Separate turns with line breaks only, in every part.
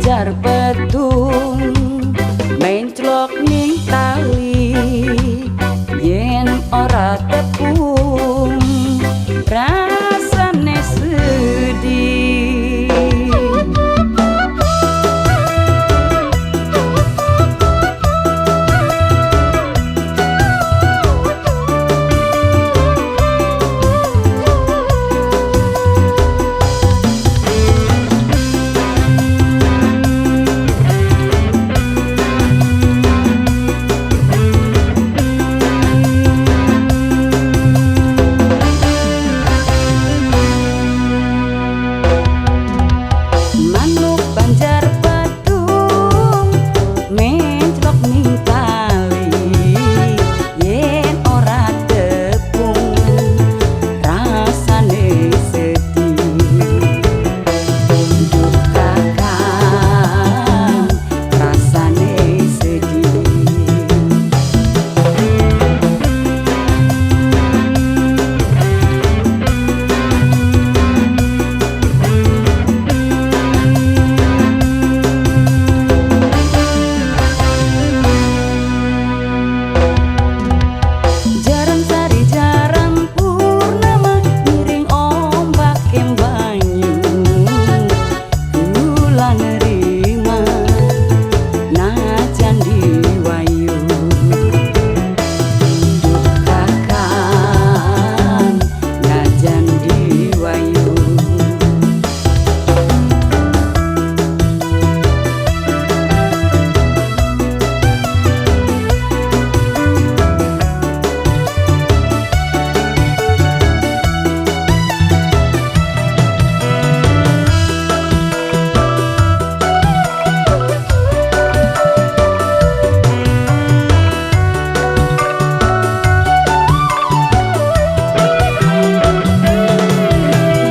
Banjar Petung menclok ning tali yen ora tepung rasane sedih. Manuk Banjar Petung menclok ning tali yen ora tepung rasane sedih. Duh kakang rasane sedih. Jaran sari jaran purnama ngiring ombak banyu kula nerima najan diwayu. Duh kakang najan diwayu.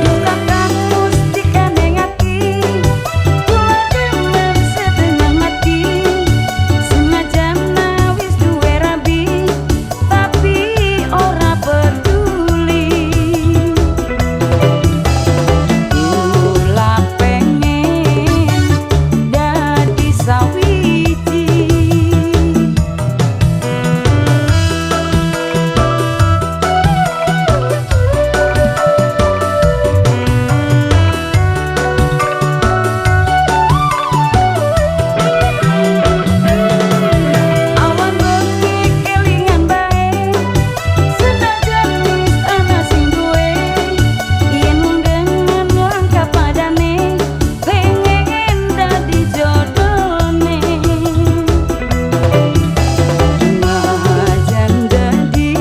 Duh kakang mustika ning ati kula demen setengah mati senajan wis duwe rabi tapi ora peduli. Kula pengen dadi sawiji. Awan bengi kelingan bae senajan wis ana sing duwe yen mung dengan langkah padane pengen dadi jodone. Najan dadi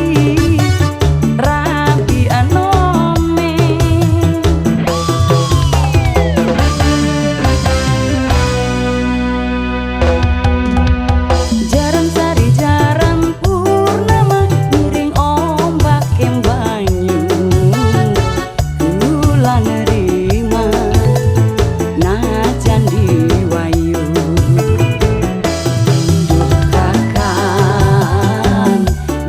rabi anome. Jaran sari jaran purnama ngiring ombak banyu kula nerima najan diwayu. Duh kakang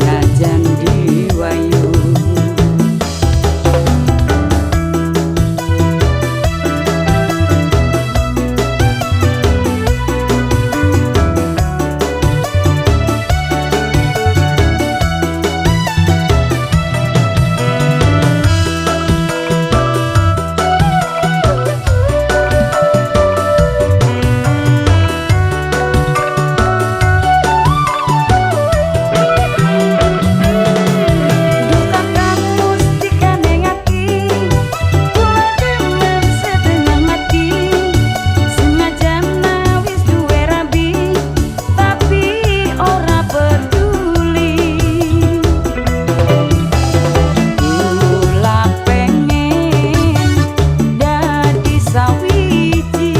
najan diwayu. Duh kakang mustika ning ati kula demen setengah mati senajan wis duwe rabi tapi ora peduli. Kula pengen dadi sawiji.